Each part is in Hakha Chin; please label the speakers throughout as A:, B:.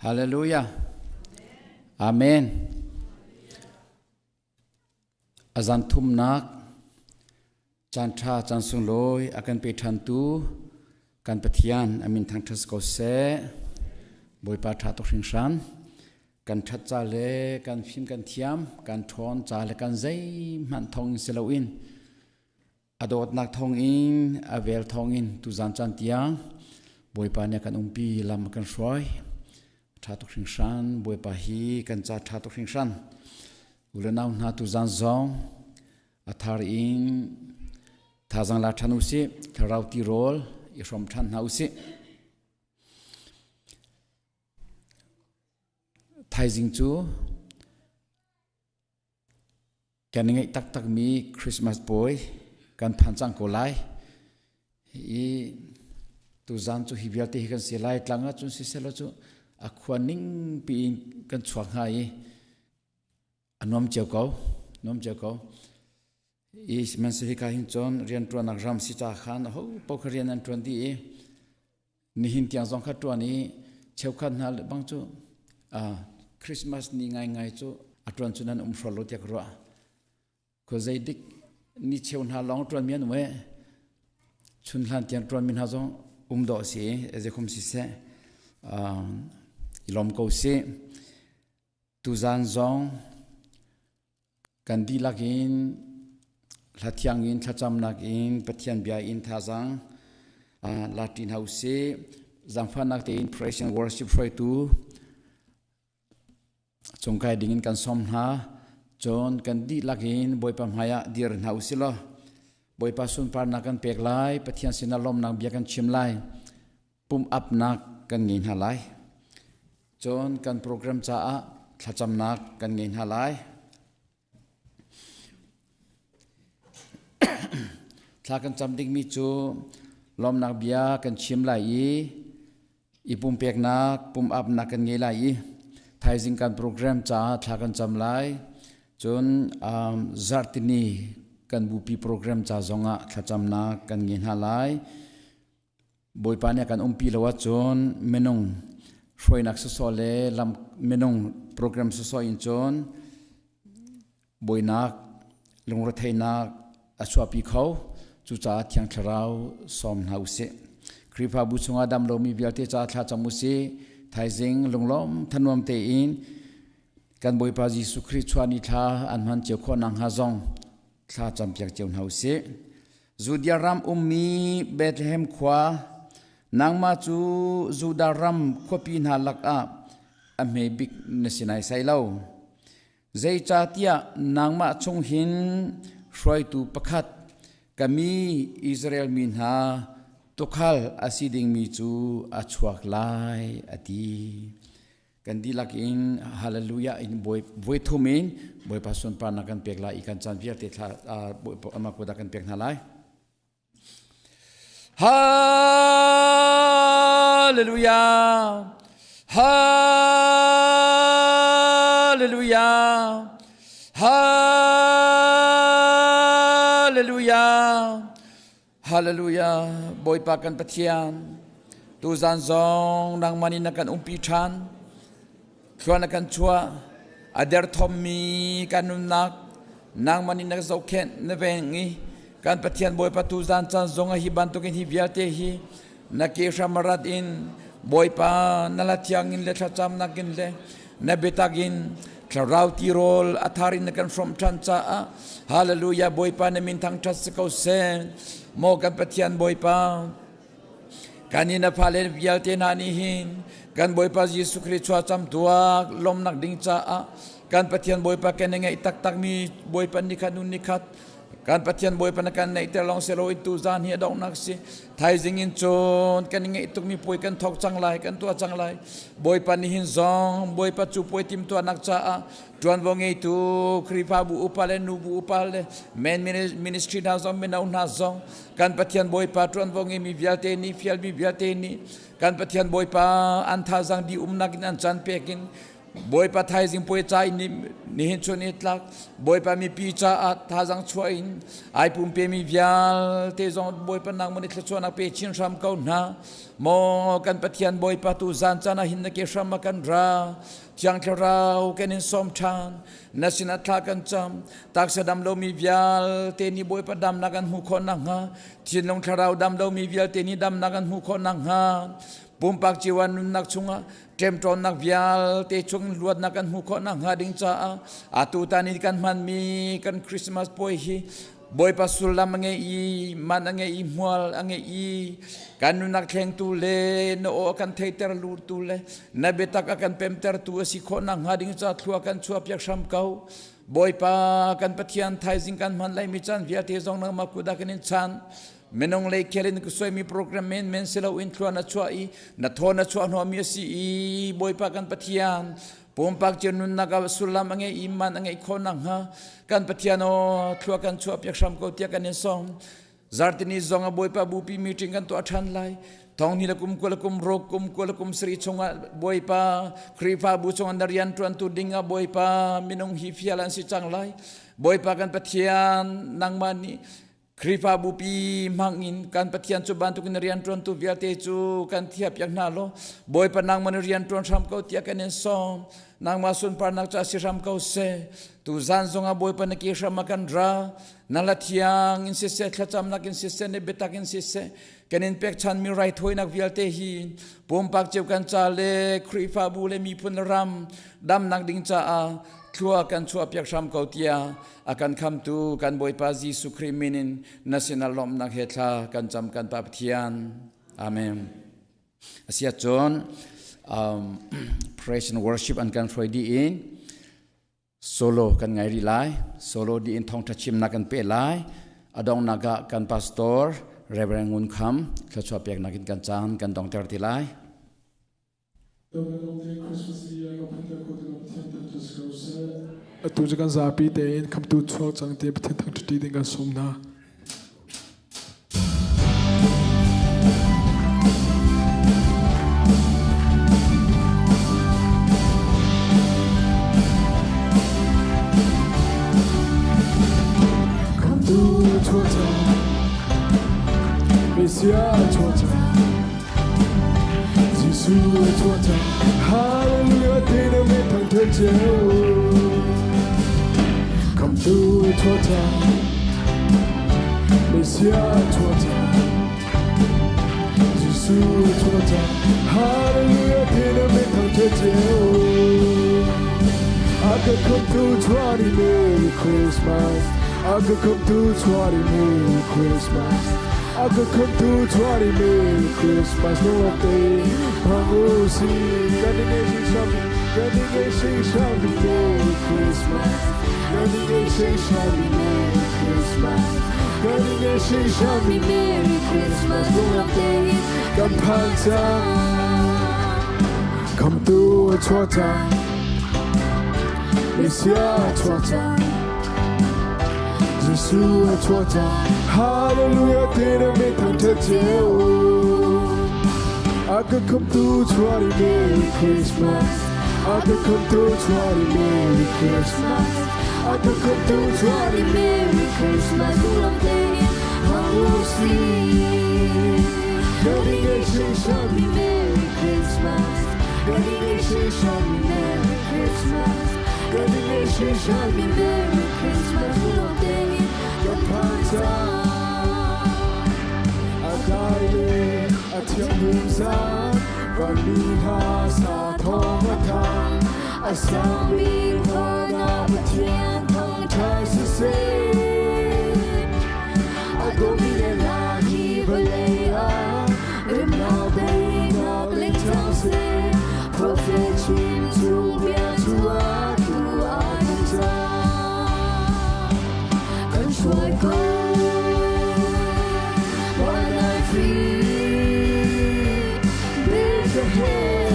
A: Hallelujah. Amen. A zan thumnak caan ṭha caan sunglawi a kan pe ṭhantu kan Pathian a min thangṭhat ko seh. Bawipa ṭha tuk hringhran. Kan ṭhat ca le kan fim kan thiam, kan ṭhawn ca le kan zeihmanh thawng in si loin A dawtnak thawngin, a vel thawngin tuzan caan tiang Bawipa nih a kan umpi, lam a kan hruai. Ṭha tuk hringhran, Bawipa hi kan ca ṭha tuk hringhran. U le nau hna tuzan zong a thar in thazaang la ṭhan usih, thlarau tirawl i hrawm ṭhan hna usih. Thaizing cu Kan i ngeih taktakmi Christmas puai kan phan cang ko lai. I tuzaan cu hi vialte hi kan si lai. Tlang ah cun siselaw cu a khua ning piin kan chuak hnga i a nuam cio ko. Nuam cio ko. I sihmanhsehlaw hika hin cun rianṭuannak ram si ca khan aho paoh kha rian an ṭuan dih i nihin tiang zong kha ṭuan i cheukhat hna le bang cu Christmas ni ngaingai cu a ṭuan cu nan um hrawl lo tiah ka ruah. Khuazei dik ni cheu hna lawng ṭuan mi an um e. Chun hlan tiang ṭuan mi hna zong um dawh si zekhum siseh i lawm ko si. Tuzaan zong Kan dihlak in hlathiang in thlacamnak in Pathian bia in thazaang la ṭi hna usih. Zaangfahnak tein praise and worship hruaitu cungkai ding in kan sawm hna. Cun kan dihlak in Bawipa hmai ah dir hna usih law Bawipa sunparnak kan pek lai, Pathian sinah lawmnak bia kan chim lai, pum apnak kan ngei hna lai. Cun kan program caah thlacamnak kan ngei hna lai. Thla kan cam dingmi cu lawmnak bia kan chim lai i i pumpeknak, pum-apnak kan ngei lai i thaizing kan program caah thla kan cam lai. Cun zarhtini kan bupi program ca zongah thlacamnak kan ngei hna lai. Bawipa nih a kan umpi lo ahcun minung hruainak sawsawh le lam minung program sawsawh in cun buainak lungretheihnak a chuahpi kho. Cucaah Thiang Thlarau sawm hna usih. Khrihfabu chungah dam lomi vialte caah thla cam usih. Thaizing lunglawm thanuam tein kan Bawipa Jesuh Khrih chuah ni thla an hman cio khawh nakhnga zong thla campiak cio hna usih. Judea ram ummi Bethlehem khua, nangmah cu Judah ram khuapi hna lakah a hme bik na si naisai lo. Zeicahtiah nangmah chung hin hruaitu pakhat ka mi Israel mi hna tuukhal a si dingmi cu a chuak lai, a ti. Kan dihlak in hallelujah in voi thum in Bawipa sunparnak kan pek lai i kan caan vialte thla Bawipa amah kut ah kan pek hna lai. Hallelujah. Hallelujah. Hallelujah. Hallelujah. Bawipa kan Pathian, tuzan zong nangmah nih na kan umpi ṭhan. Thluan na kan chuah. A derthawmmi kan nunnak nangmah nih na zohkhenh na veng i kan Pathian Bawipa tuzan caan zong ah hi bantukin hi vialte hi na ke hram rat in Bawipa na la thiang in le thlacamnak in le na biatak in thlarau tirawl a thar in na kan hrawmh ṭhan caah hallelujah Bawipa na min thangṭhat si ko seh. Maw kan Pathian Bawipa, kan in a fale vialte hna nih hin kan Bawipa Jesuh Khrih chuahcam tuak lawmnak ding caah kan Pathian Bawipa kan i ngeih taktakmi Bawipa nikhat nun nikhat kan Pathian Bawipa na kan neihter lawng silo in tuzaan hi a donghnak si. Thaizing in cun kan i ngeih tukmi puai kan thawk cang lai, kan tuah cang lai. Bawipa nihin zong Bawipa cu puai timhtuahnak caah ṭuanvo ngeitu Khrihfabu upa le nubu upa le men ministry hna zong, mino hna zong, kan Pathian Bawipa ṭuanvo ngeimi vialte nih, fialmi vialte nih kan Pathian Bawipa an thazaang dih umnak in an caan pek in. Bawipa thaizing puai ca in nihin chun i tlak Bawipa mipi caah thazang chuah in ai pumpemi vialte zong Bawipa nangmah nih thluachuahnak pe chin hram ko hna. Maw kan Pathian Bawipa tu zan caan ah hin na ke hram ah kan ra. Thiang Thlarau kan in sawm ṭhan. Na sinah thla kan cam. Taksa dam lomi vialte nih Bawipa damnak an hmuh khawh nakhnga, thinlung thlarau dam lomi vialte nih damnak an hmuh khawh nakhnga, pumpak cio ah nunnak chungah ṭemṭawnnak vialte chung luatnak kan hmuh khawh nakhnga ding caah atu tan i kan hmanmi kan Christmas puai hi Bawipa sullam a ngei i man a ngei i hmual a ngei i kan nunnak thlengtu le na aw a kan theiter tu le na biatak a kan pemtertu a si khawh nakhnga ding ca thlua kan chuahpiak hram ko. Bawipa kan Pathian thaizing kan hman laimi caan vialte zong nangmah kut ah kan in chan. Minung lei khel in ka suaimi program men men si loin thlua na chuah i na thaw na chuah hnawhmi a si i Bawipa kan Pathian pumpak cio nunnak ah sullam a ngei i man a ngeih khawh nakhnga kan Pathian aw thlua kan chuah piak hram ko tiah kan in sawm. Zartini zong a Bawipa bupi meeting kan tuah ṭhan lai. Thong ni le kum 20 kum ruk kum 20 kum sarih chungah Bawipa Khrihfabu chungah na rian ṭuantu ding ah Bawipa minung hi fial an si cang lai. Bawipa kan Pathian nangmah nih Khrihfabu pi hmangin kan Pathian cu bantukin rian ṭuantu vialte cu kan thiahpiak hna law Bawipa nangmah na rian ṭuan hram ko tiah kan in sawm. Nangmah sunparnak cu a si hram ko seh. Tu zan zongah Bawipa na ke hram ah kan ra. Na la thiang in siseh, thlacamnak in siseh, na biatak in siseh, kan in pekchanmi raithawinak vialte hi pumpak cio kan ca le Khrihfabu le miphun ram damnak ding caah thlua kan chuahpiak hram ko tiah a kan khamtu kan Bawipa Jesuh Khrih min in na sinah lawmhnak he thla kan cam kan Pa Pathian. Amen. Asia cun praise and worship an kan hruai dih in solo kan ngai rih lai. Solo dih in thawngṭha chimnak kan pe lai. A donghnak ah kan pastor Reverend Ngun Kham thluachuah peknak in kan caan kan dongter ti lai.
B: Atu cu kan zapi tein khamtu chuak cang ti Pathian thangṭhat ding kan sawm hna. Khamtu chuak cang, Messiah chuak cang. Jesuh chuah cang Hallelujah ti na mi thangṭhat cio Khamtu chuah cang Messiah chuah cang Jesuh chuah cang Hallelujah ti na mi thangṭhat cio A ka khamtu chuah ni Merry Christmas A ka khamtu chuah ni Merry Christmas A ka khamtu chuah ni Merry Christmas lunglam te hmang u si kan i ngeih hram kan i ngeih hram Merry Christmas kan i ngeih hram Merry Christmas kan i ngeih hram Merry Christmas lunglam te kan phan cang khamtu a chuah cang Messiah chuah cang Jesuh a chuah cang Hallelujah ti na mi thangṭhat cio A ka khamtu chuah ni Merry Christmas A ka khamtu chuah ni Merry Christmas A ka khamtu chuah ni Merry Christmas Ulam tein hmang u sih Kan i ngaihchih hram Merry Christmas Kan i ngaihchih hram Merry Christmas Kan i ngaihchih hram Merry Christmas Ulam tein kan phan cang A dai le a thiang zan vanmi hna sa thawng a thang a sang bik van ah Pathian thangṭhat siseh a dawmi le hla hi vawlei ah remnak daihnak leng cang seh Prophet chim chung bia cu atu ah kan cang kan hruai ko When I free Bethlehem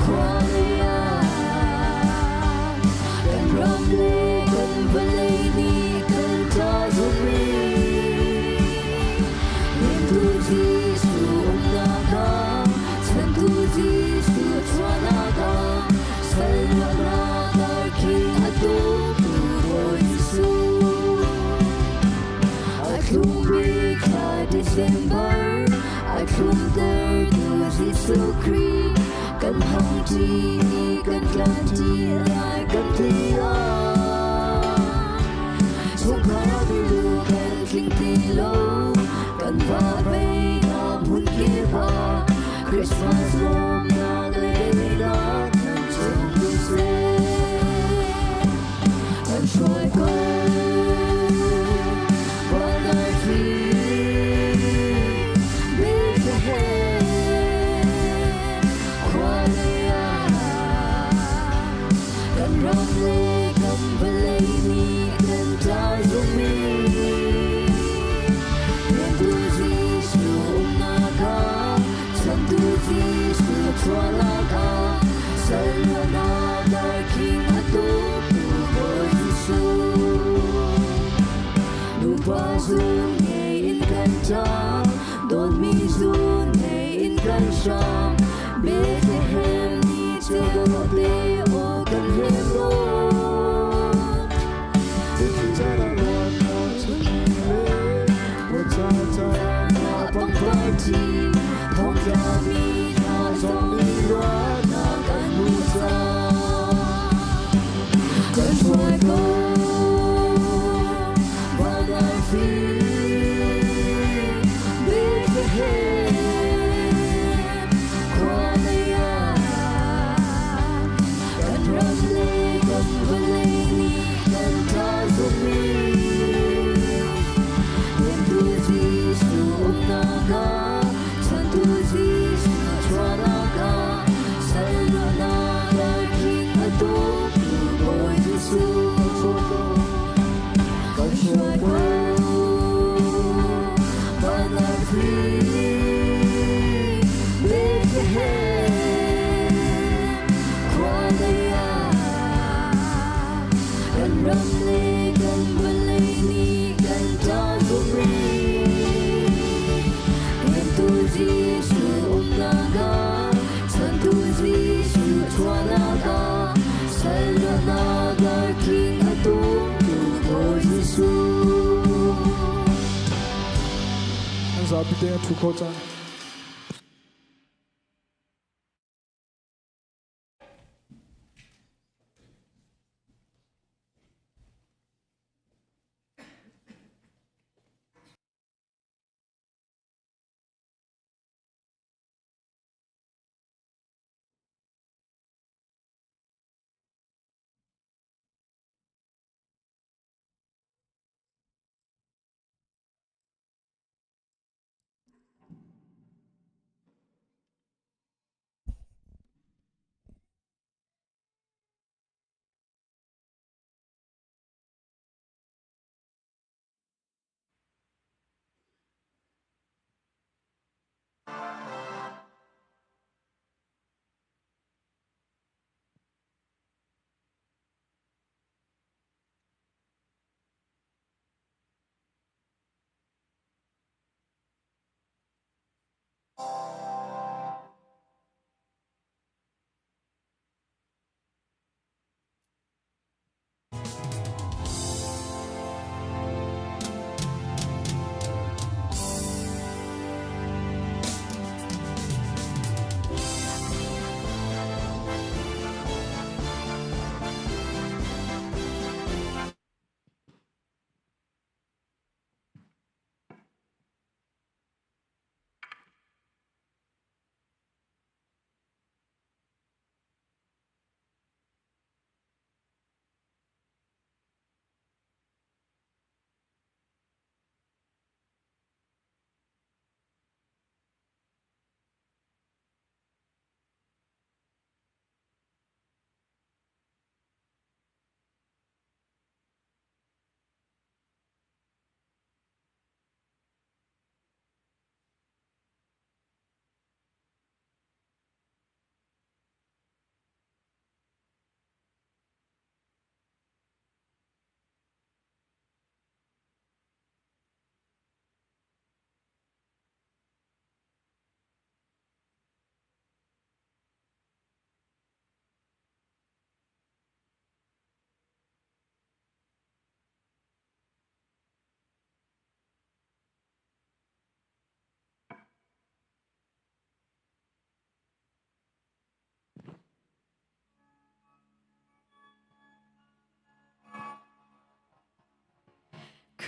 B: khua lei ah kan ram le kan vawlei. thlumtertu Jesuh Khrih kan hmangṭi i kan tlanṭi lai kan ti ah. Chungkhar milu kan tling ti lo, kan va vei na hmun kip ah Christmas lawmnak le daihnak kan chung seh. Kan hruai ko, van arfi Bethlehem khua lei ah kan ram le kan vawlei nih kan ṭa zungmi Riantu Jesuh umnak ah Chantu Jesuh chuahnak ah salnak darkhing a tuktu Bawi Jesuh. Nupa zun ngei in kan ṭang, dawtmi zun ngei in kan hram. Bethlehem ni ceu te aw kan hem rawt. Kan hruai ko van arfi Bethlehem khua lei ah kan ram le kan vawlei nih kan ṭa zungmi Riantu Jesuh umnak ah chantu Jesuh chuahnak ah salnak darkhing a tuktu Bawi Jesuh kan hruai ko van arfi Bethlehem khua lei ah kan ram le kan vawlei nih kan ṭa zungri Riantu Jesuh umnak ah chantu Jesuh chuahnak ah salnak darkhing a tuktu Bawi Jesuh.
C: An zapi te an ṭhu kho cang.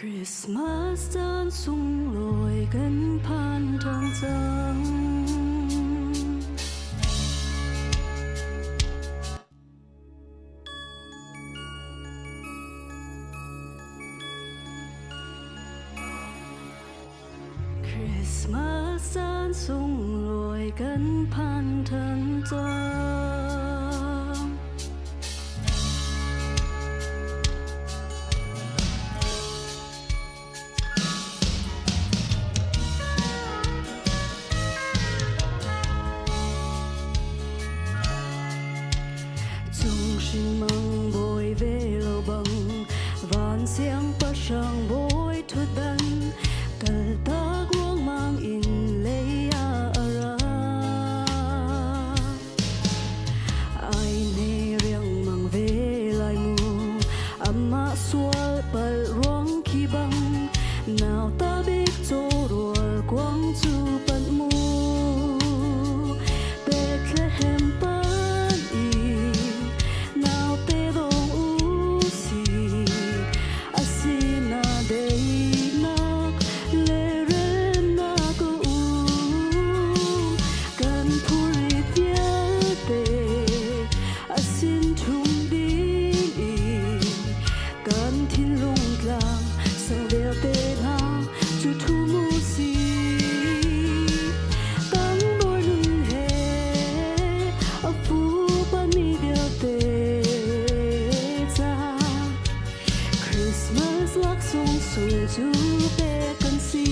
B: Christmas caan sunglawi kan phan ṭhan cang. Christmas caan sunglawi kan phan ṭhan cang. Cung hringmang bawi ve lo bang van siangpahrang bawi ṭhutdan kaltak ruangmang in lei ah a ra. Ai ne riangmang ve lai mu amah sual palh ruang khi bang nauta bik cawrual kuang cu panh mu. Bethlehem pan in naute dong u si asina deinak le remnak a um kan phurrit vialte a sin ṭhum ding in kan thinlung tlang sang vialte hna cu ṭhum u si. Tang nun he a fupami vialte ca Christmas laksawng sung cu pek kan si.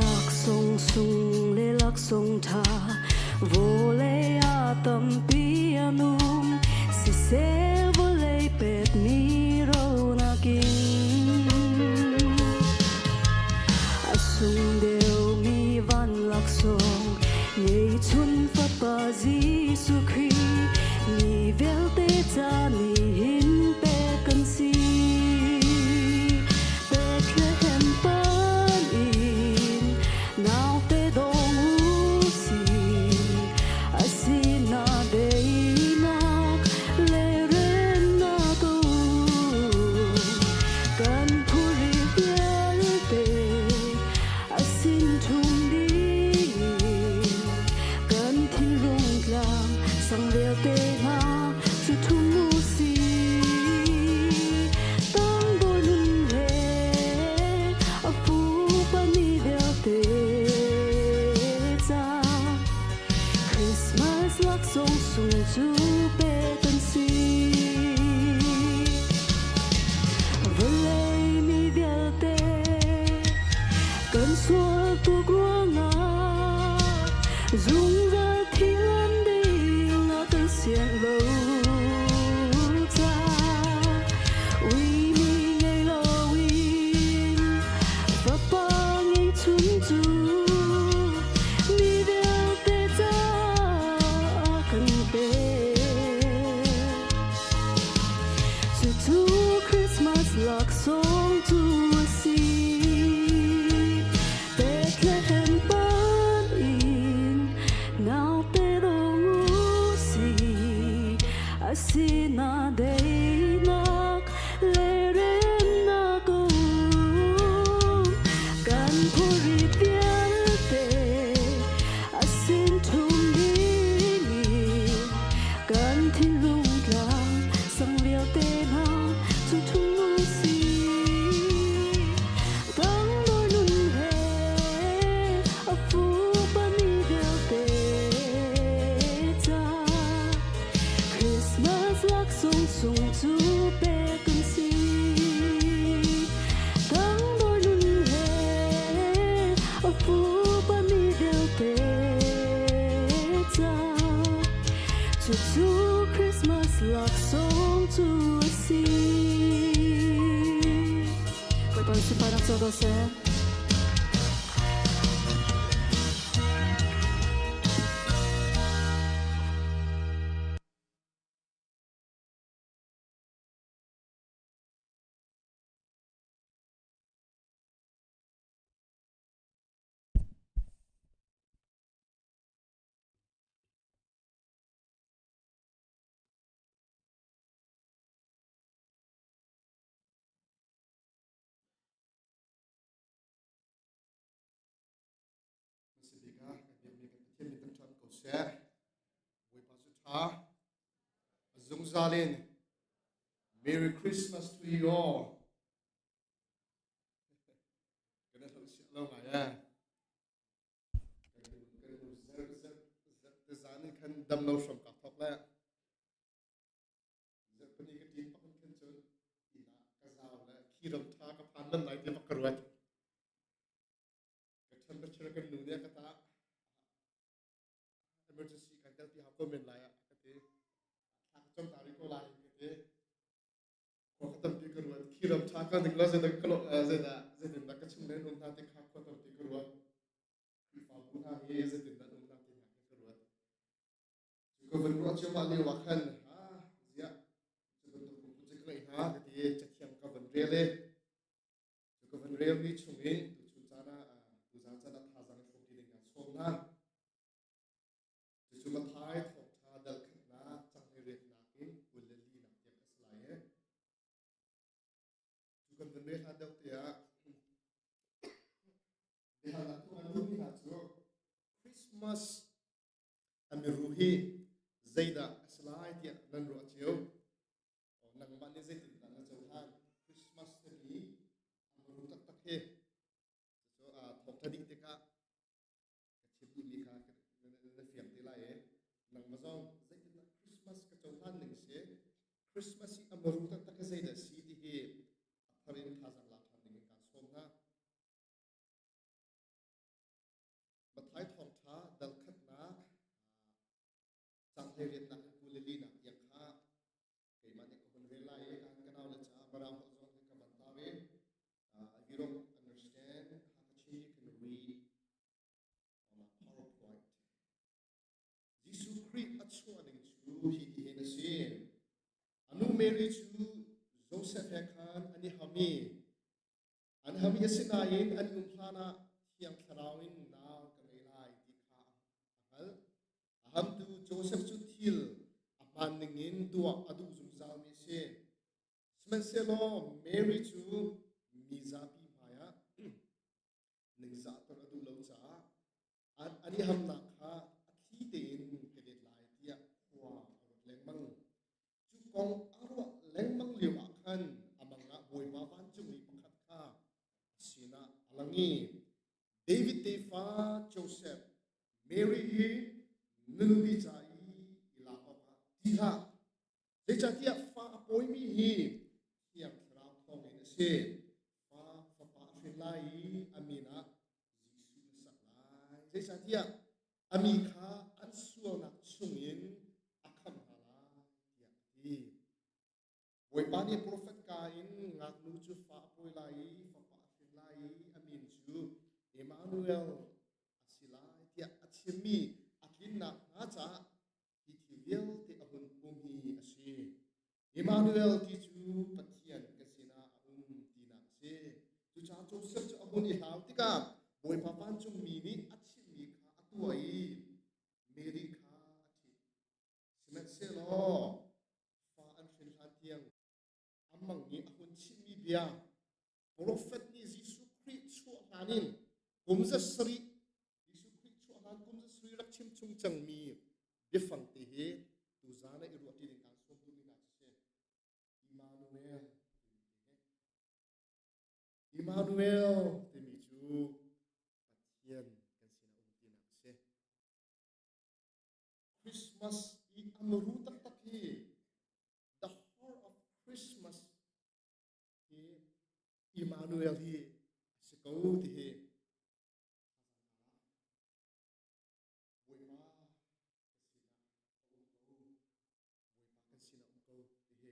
B: Laksawng sung le laksawng ṭha vawlei ah tampi an um siseh vawlei pekmi ro nakin a sung deuhmi van laksawng ngeihchun Fapa Jesuh Khrih mi vialte ca nihin pek kan si. Bethlehem pan in naute dong u si asina deinak le remnak a um kan phuri vialte a sin ṭhum ding kan thinlung tlang sang vialte hna cu ṭhum u si. Tangdor nun he a fupami vialte ca Christmas laksawng sung cu pek kan si. Vawlei mi vialte kan sual tuk ruangah zungzal thil an ding a kan sian lo ca uimi ngei loin fapa ngeihchun cu mi vialte caah kan pek. Cucu Christmas laksawng cu a si. Bethlehem pan in naute dong u si asina deinak le remnak a um kan phurrit vialte a sin ṭhum ding in kan thinlung tlang sang vialte hna cu ṭhum u si. Tangdor nun he a fupami vialte ca Christmas laksawng sung cu pek kan si. Tangdor nun he a fupami vialte ca cucu Christmas laksawng cu a si. Bawipa sunparnak co ko seh.
D: seh. Bawipa cu ṭha. A zungzal in Merry Christmas to you all. Kan i hloh lo ngai eh. Kan kan zer zer zer te zan in khan dam lo hram ka thok le. Zarhpini ka ṭin bak in khan cun inn ah ka zau le khi ram ṭha ka phan lan lai tiah ka ruat. Ka temperature kan nu nih a ka tah. Emergency kan tel ti hau ko men lai ah ka ti. Thla ka cam ta rih ko lai ka ti. Khua ka tampi ka ruat. Khi ram ṭha ka ning lo zeidah ka zeidah zeitindah ka chung len um hna ti kha khua tampi ka ruat. Khrihfabu hna hi zeitindah um hna ti hna khi ka ruat. Cu ka van ruah cuahmah lio ah khan ziah cu bantuk lungput cu ka ngeih hnga ka ti i cathiang ka van rel i cu ka van relmi chungin tuchun caan ah tuzaan caan ah thazaang i hrawm ti ding kaan sawm hna. Cucu Matthai thawngṭha dal khatnak caang riatnak in 24 tiang a si lai i cu kan van rel hlan deuh te ah biahalnak tuah an duhmi hna cu Christmas A miru hi zeidah a si lai tiah nan ruah cio? Nangmah nih zeitindah na cohlan? Christmas timi a miru taktak hi cucu thawngṭha dih tikah ka chim duhmi kha na fiang te lai i nangmah zong zeitindah Christmas ka cohlan ning si? Christmas hi a miru taktak hi zeidah si ti hi a thar in thazaang lak ṭhan ding in kaan sawm hna. Matthai thawngṭha dal khatnak caang 18 in 24 tiang kha keimah nih ka hun rel lai i ka nau le caah Mirang holh zong hi ka van tar i if you don't understand Hakha you can read on a PowerPoint. Jesuh Khrih a chuah ning cu hi ti hin a si. A nu Mary cu Joseph he khan an i ham i An ham i asinain an um hlanah Thiang Thlarau in nau ka ngei lai ti kha a hngalh. A hamtu Josef cu thil a hmaan ningin tuah a duh zungzalmi a si. Sihmanhsehlaw Mary cu mi zapi hmaiah ningzahter a duh lo caah an i hamnak kha a thli tein ka let lai tiah khua a ruat lengmang. Cu kong a ruah lengmang lio ah khan a mang ah Bawipa vancungmi pakhat kha a sinah a lang i David tefa Josef, Mary hi na nupi ca i i lak awkah ṭih hlah. Zeicahtiah fa a pawimi hi Thiang Thlarau thawngin a si. Fa fapa a hrin lai i a min ah Jesuh na sak lai. Zeicahtiah a mi kha an sualnak chungin a khamh hna lai tiah a ti. Bawipa nih profet ka in ngaknu cu fa a pawi lai i fapa a hrin lai i a min cu Emmanuel a si lai tiah a chimmi a tlinnak hnga caah hi thil vialte a hun um hi a si. Emmanuel ti cu Pathian kan sinah a um tinak a si. Cucaah Joseph cu a hun i hlau tikah Bawipa vancungmi nih a chimhmi kha a tuah i Mary kha a ṭhit. Sihmanhsehlaw fa an hrin hlan tiang a mang i a hun chimmi bia Profet nih Jesuh Khrih chuah hlan in kum za sarih Jesuh Khrih chuah hlan kum za sarih rak chim chung cangmi biafang te hi tuzaan ah i ruah ṭi ding kaan sawm duhmi hna cu si. Immanuel timi te hi. Immanuel timi cu Pathian kan sinah um tinak a si. Christmas i a muru taktak hi the heart of Christmas hi Immanuel hi a si ko ti hi Bawipa ka sinah a um ko Bawipa kan sinah um ko ti hi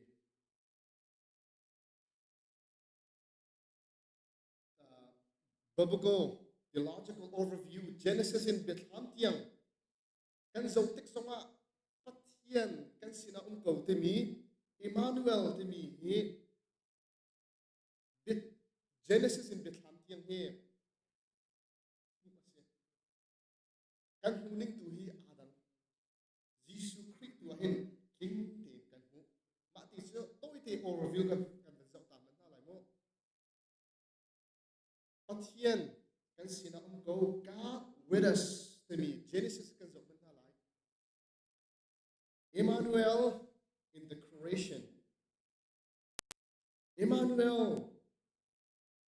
D: Biblical theological overview Genesis in Biathlam tiang kan zoh tik zongah Pathian kan sinah um ko timi Emmanuel timi hi Genesis in Biathlam tiang hi hmuh a si. Kan hmuh ning tu hi aa dang. Jesuh Khrih tu ah hin tling tein kan hmuh. Mah ti cu tawite overview kan kan van zoh ta hmanh hna lai mu. Pathian kan sinah um ko, God with us timi Genesis kan zoh hmanh hna lai. Emmanuel in the creation. Emmanuel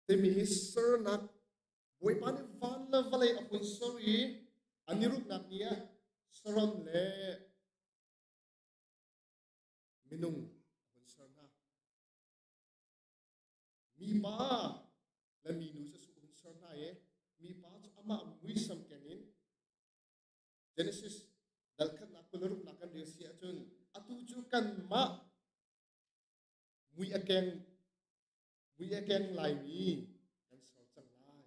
D: timi hi sernak Bawipa nih van le vawlei a hun ser i a niruknak ni ah saram le minung a hun ser hna. Mipa le minu cu a hun ser hna i mipa cu amah muisam keng in Genesis dal khatnak 26nak kan rel si ahcun atu cu kanmah mui a keng mui a keng laimi kan ser cang lai.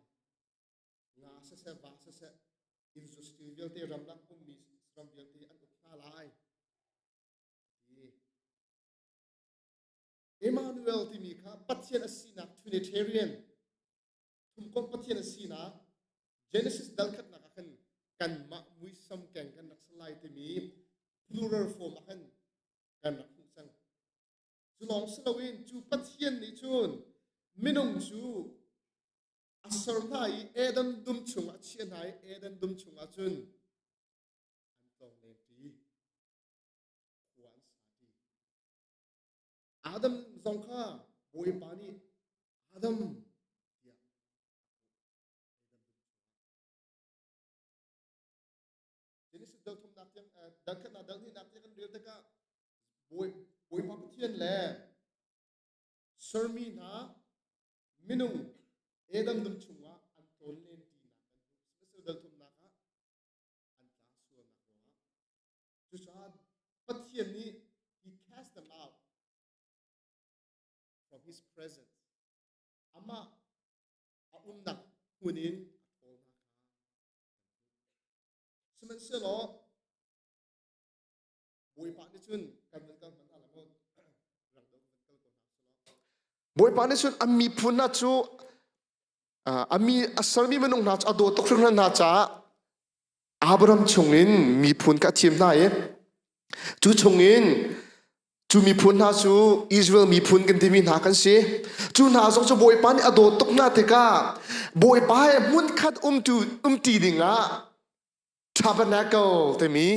D: Nga siseh va siseh industry vialte ramlak ummi ram vialte an uk hna lai. Ti. Emmanuel timi kha Pathian a sinak Trinitarian thumkomh Pathian a sinak Genesis dal khatnak ah khan kanmah muisam keng kan rak si lai timi plural form ah khan kan rak hmuh cang. Cu lawng si loin cu Pathian nih cun minung cu a ser hna i Eden dum chungah a chiah hna i Eden dum chungah cun an tlong lengṭi khua an sa ṭi. Adam zong kha Bawipa nih Adam tiah a Genesis dal thumnak tiang dal khatnak dal hnihnak tiang kan rel tikah Bawipa Pathian le sermi hna minung Adam dum chungah an tlawn len tinak kan hmuh. Sihmanhsehlaw dal thumnak ah an tla sualnak ruangah. Cucaah Pathian nih he cast them out from his presence. Amah a umnak hmun in a ṭhawl hna kha Sihmanhsehlaw Bawipa nih cun kan van kal hmanh hna la maw rang deuh van kal ko hna selaw
E: Bawipa nih cun a miphun hna cu a mi a sermi minung hna cu a dawt tuk hringhran hna caah Abraham chungin miphun kha a thim hna i cu chungin cu miphun hna cu Israel miphun kan timi hna kan si. Cu hna zong cu Bawipa nih a dawt tuk hna tikah Bawipa he hmunkhat umtu umti dingah tabernacle timi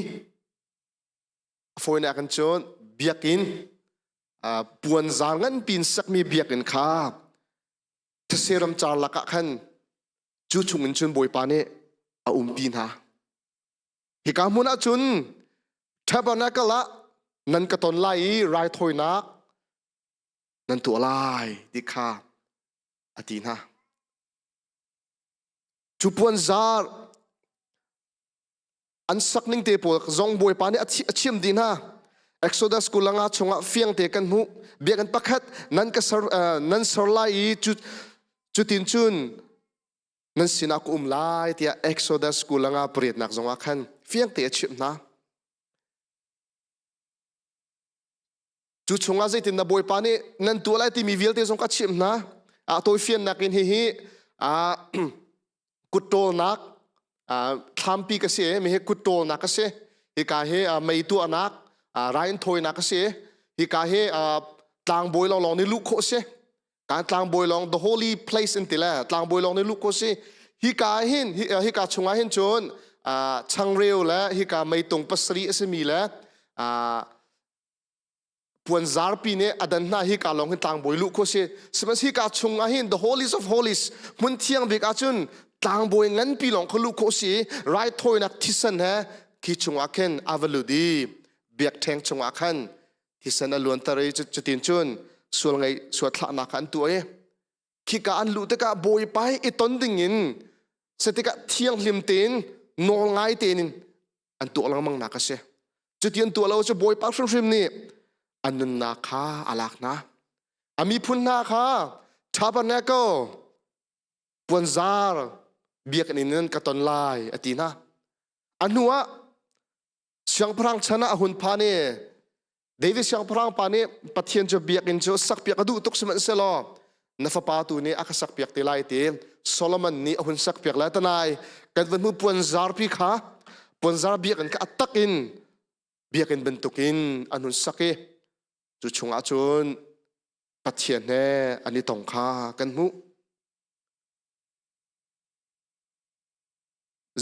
E: a fawinak in cun biakinn puanzar nganpi in sakmi biakinn kha these ramcar lakah khan cu chungin cun Bawipa nih a umpi hna. Hika hmun ah cun tabernacle ah nan ka ton lai i raithawinak nan tuah lai ti kha a ti hna. Cu puanzar an sak ning te pawl zong Bawipa nih a chim dih hna. Exodus kulanga chungah fiang te kan hmuh. Biakinn pakhat nan ka ser nan ser lai i cu cutin cun nan sinah ka um lai tiah Exodus kulanga pariatnak zongah khan fiang te a chimh hna. Cu chungah zeitin na Bawipa nih nan tuah lai timi vialte zong ka chimh hna. A tawifiannak in hihi kut ṭawlnak thlampi ka si mi hi kut ṭawlnak a si. Hika hi mei tuahnak rainthawinak a si. Hika hi tlangbawi lawnglawng nih luh khawh a si. Kan tlangbawi lawng the holy place in ti le tlangbawi lawng nih luh khawh a si. Hika hin hika chungah hin cun changreu le hika meitung pasarih a simi le puanzarpi nih a dan hna hi ka lawng hin tlangbawi luh kho si sihmanhsehlaw hika chung ah hin the holies of holies hmun thiang bik ahcun tlangbawi nganpi lawng kha luh khawh si raithawinak thisen he khi chungah khin a va lut i biakṭheng chungah khan thisen a luanter i cutin cun sual ngei sual thlahnak kha an tuah i khika an luh tikah bawipa he i ton dingin setikah thianghlim tein nawl ngai tein an tuah lengmang nak a si cuti an tuah lo cu bawipa hrimhrim nih an nunnak kha a lak hna a miphun hna kha tabernacle puanzar biakinn in ka ton lai a ti hna a hnu ah siangpahrang chan ah a hun phan i David siangpahrang pa nih Pathian cu biakinn cu sakpiak a duh tuk sihmanhsehlaw na fapa tu nih a ka sakpiak te lai ti Solomon nih a hun sakpiak lai tanai kan van hmu puanzarpi kha puanzar biakinn kha a tak in biakinn bantukin an hun sak i cu chungah cun Pathian he an i tong kha kan hmuh.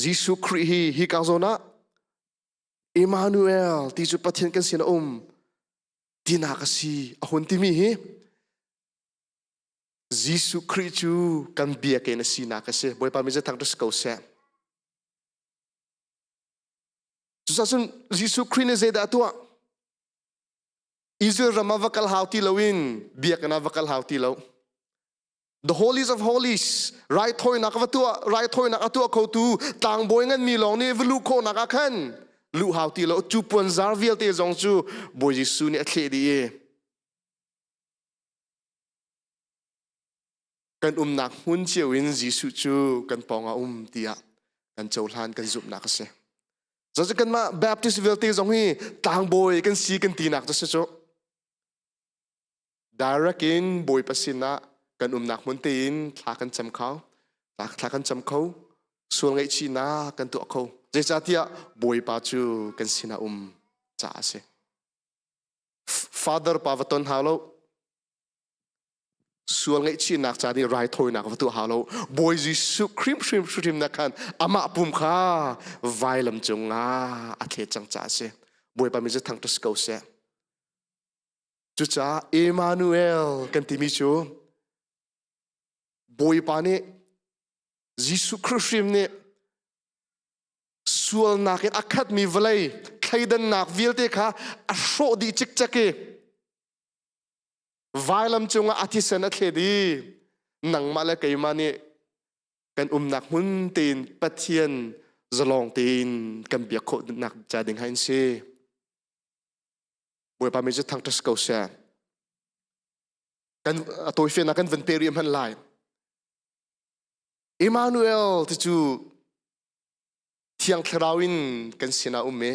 E: Jesuh Khrih hi hi ka zawn ah. Emmanuel ti cu Pathian kan sin a um tinak a si a hun timi hi Jesuh Khrih cu kan biakinn a sinak a si. Bawipa min thang si ko seh. Cucaah cun Jesuh Khrih nih zeidah a tuah? Israel ram ah va kal hau ti loin biakinn ah va kal hau ti lo. The holies of holies raithawinak va tuah raithawinak a tuah khotu tlangbawi nganmi lawng nih va luh khawhnak ah khan luh hau ti lo cu puanzar vialte zong cu Bawi Jesuh nih a thleh dih i kan umnak hmun cio in Jesuh cu kan pawng ah um tiah kan cohlan kan zumhnak a si. Cucu kanmah Baptist vialte zong hi tlangbawi kan si kan tinak cu si cu. Direct in Bawipa sinah kan umnak hmun tein thla kan cam kho. Thla kan cam kho. Sual ngaihchihnak kan tuah kho. Zeicahtiah Bawipa cu kan sinah um caah a si. Father pa va ton hau lo. Sual ngaihchihnak ca nih raithawinak va tuah hau lo. Bawi Jesuh Khrih hrim hrim na khan amah pum kha vailam cungah a thlet cang caah a si. Bawipa min cu thangṭhat ko seh. Cucaah Emmanuel kan timi cu Bawipa nih Jesuh Khrih hrim nih sualnak in a khatmi vawlei thleidannak vialte kha a hrawh dih cikcek i vailam cungah a thisen a thlet i nangmah le keimah nih kan umnak hmun tein Pathian zalong tein kan biak khawhnak ca ding ha in si. Bawipa min cu thangṭhat ko seh. Kan a tawifiannak kan van pe rih hman lai. Emmanuel ti cu Thiang Thlarau in kan sinah um i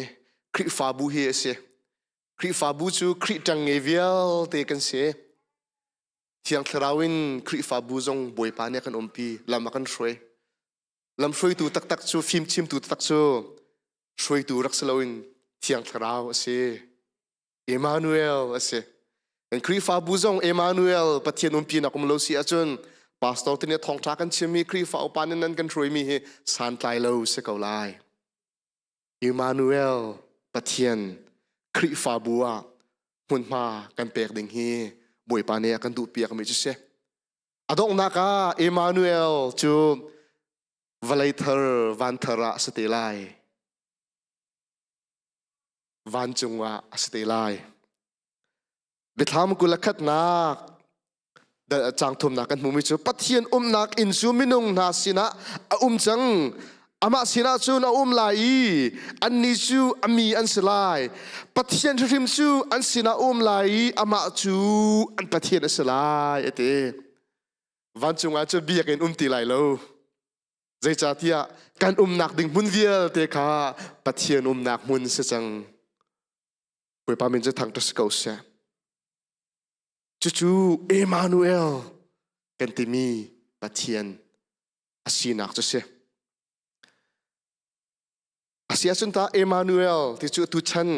E: Khrihfabu hi a si. Khrihfabu cu Khrih ṭangnge vialte kan si. Thiang Thlarau in Khrihfabu zong Bawipa nih a kan umpi, lam a kan hruai. Lam hruaitu taktak cu fimchimtu taktak cu hruaitu rak si loin Thiang Thlarau a si. Emmanuel a si. Kan Khrihfabu zong Emmanuel Pathian umpinak um lo si ahcun pastor te nih thawngṭha kan chimmi Khrihfa upa nih nan kan hruaimi hi santlai lo si ko lai. Emmanuel Pathian Khrihfabu ah hmunhma kan pek ding hi Bawipa nih a kan duhpiakmi cu si. A donghnak ah Emmanuel cu vawlei thar van thar ah a si te lai. Vancung ah a si te lai. Biathlam 21 khatnak caang thumnak kan hmumi cu Pathian umnak inn cu minung hna sinah a um cang. Amah sinah cun a um lai i annih cu a mi an si lai. Pathian hrimhrim cu an sinah a um lai i amah cu an Pathian a si lai, a ti. Vancung ah cun biakinn um ti lai lo. Zeicahtiah kan umnak ding hmun vialte kha Pathian umnak hmun si cang. Bawipa min cu thangṭhat si ko seh. Cucu Emmanuel kan timi Pathian a sinak cu si. A si ahcun tah Emmanuel ti cu tuchan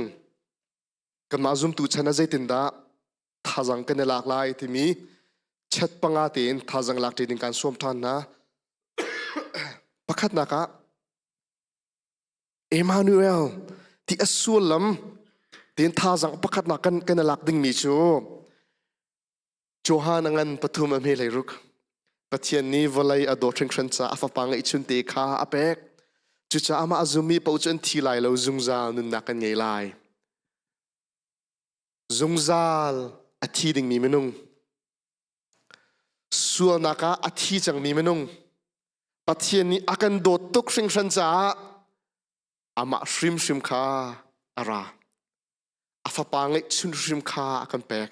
E: kanmah zumtu chan ah zeitindah thazang kan i lak lai timi chat panga tein thazang lak ṭi ding kan sawm ṭhan hna. Pakhatnak ah Emmanuel ti a sullam tiin thazang pakhatnak kan kan i lak dingmi cu Johan a ngan pathum a hme ruk. Pathian nih vawlei a dawt hringhran caah a fapa ngeihchun te kha a pek. Cucaah amah a zummi paoh cu an thi lai lo zungzal nunnak kan ngei lai. Zungzal a thi dingmi minung. Sualnak ah a thi cangmi minung. Pathian nih a kan dawt tuk hringhran caah amah hrimhrim kha a ra. A fapa ngeihchun hrim kha a kan pek.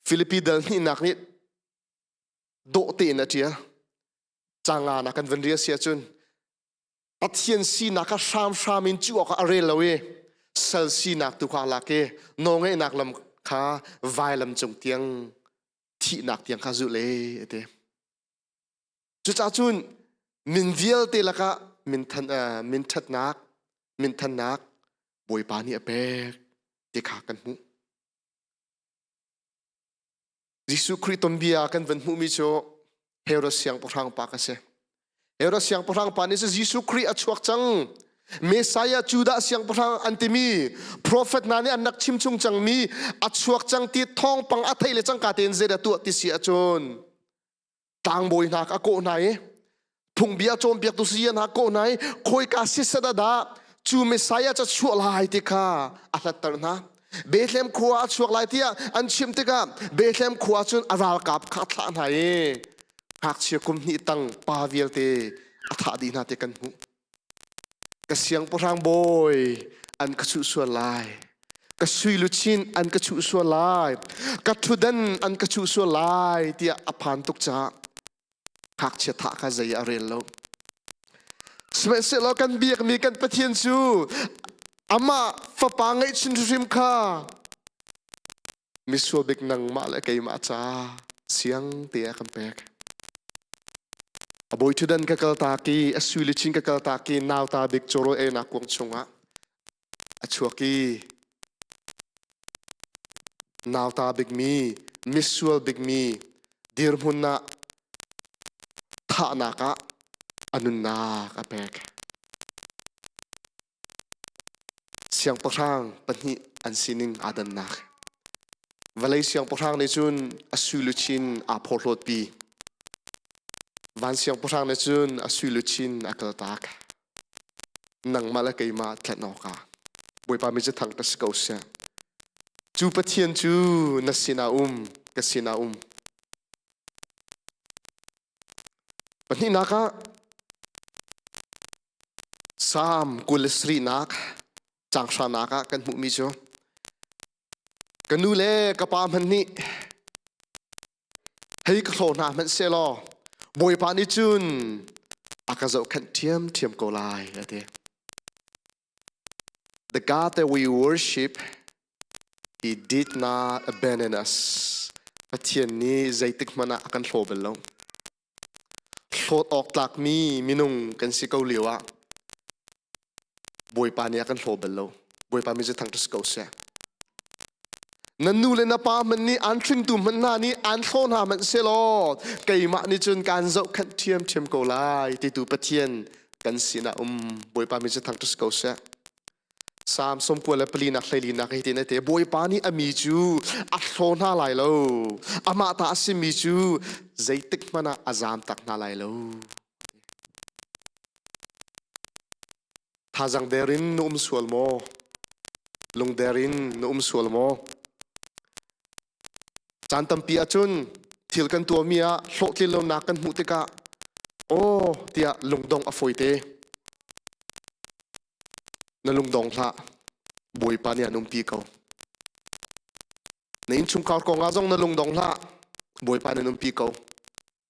E: Filipi dal hnihnak nih dawh tein a ṭial. Canga na kan van rial si ahcun Pathian sinak kha hramhram in cuh awkah a rel lo i sal sinak tu kha a lak i nawlngeihnak lam kha vailam cung tiang thihnak tiang kha zulh e a ti. Cucaah cun min vialte lakah minthan minthatnak minthannak Bawipa nih a pek ti kha kan hmuh. Jesuh Khrih tonbia kan van hmuhmi cu Herod siangpahrang pa ka si. Herod siangpahrang pa nih Jesuh Khrih a chuak cang. Messiah Judah siangpahrang an timi prophet hna nih an rak chim chung cangmi a chuak cang ti thawngpang a theih le cangka tein zeidah tuah ti si ahcun tlangbawi hna a kawh hna i phungbia cawnpiaktu saya hna kawh hna i khawika sisat ah dah cu Messiah ca chuah lai ti kha a hlatter hna. Bethlehem khua a chuak lai tiah an chim tikah Bethlehem khua cun a ralkap kha a thlah hna i ngakchia kum hnih tang pa vialte a thah dih hna ti kan hmuh. Ka siangpahrang bawi an ka chuh sual lai. Ka sui luchin an ka chuh sual lai. Ka ṭhutdan an ka chuh sual lai tiah a phan tuk caah ngakchia thah kha zei a rel lo. Sihmanhsehlaw kan biakmi kan Pathian cu amah fapa ngeihchun hrim kha misual bik nangmah le keimah ca siang te ah kan pek. A bawi ṭhutdan ka kaltak i a sui luchin ka kaltak i nauta bik cawrawl einak kuang chungah a chuak i nauta bikmi misual bikmi dirhmun ah thahnak ah a nunnak a pek. Siangpahrang pahnih an sining aa dannak. Vawlei siangpahrang nih cun a sui luchin aa phorhlawtpi. Van siangpahrang nih cun a sui luchin a kaltak. Nangmah le keimah tlanh awkah Bawipa mi cu thang ka si ko seh. Cu Pathian cu na sinah um, ka sinah um. Pahnihnak ah Salm 27nak caang hranak ah kan hmuhmi cu ka nu le ka pa hmanh nih hei ka hlaw hna hmanh sehlaw Bawipa nih cun a ka zohkhenh ṭhiamṭhiam ko lai a ti. The God that we worship, He did not abandon us. Pathian nih zeitik hmanh ah a kan hlaw bal lo. Hlawt awk tlakmi minung kan si ko lio ah Bawipa nih a kan hlaw bal lo. Bawipa min cu thangṭhat si ko seh. Na nu le na pa hmanh nih an hringtu hmanh hna nih an hlaw hna hmanh sehlaw keimah nih cun kaan zohkhenh ṭhiamṭhiam ko lai titu Pathian kan sinah um. Bawipa min cu thangṭhat si ko seh. Salm 94 hleilinak hi tin a ti Bawipa nih a mi cu a hlaw hna lai lo amah ta a simi cu zeitik hmanh ah a zaam tak hna lai lo Thazang der in na um sual maw lungder in na um sual maw Caan tampi ahcun thil kan tuahmi ah hlawhtlin lonak kan hmuh tikah aw tiah lungdongh a fawite. Na lungdong hlah. Bawipa nih an umpi ko. Na innchungkhar kong ah zong na lungdong hlah. Bawipa nih an umpi ko.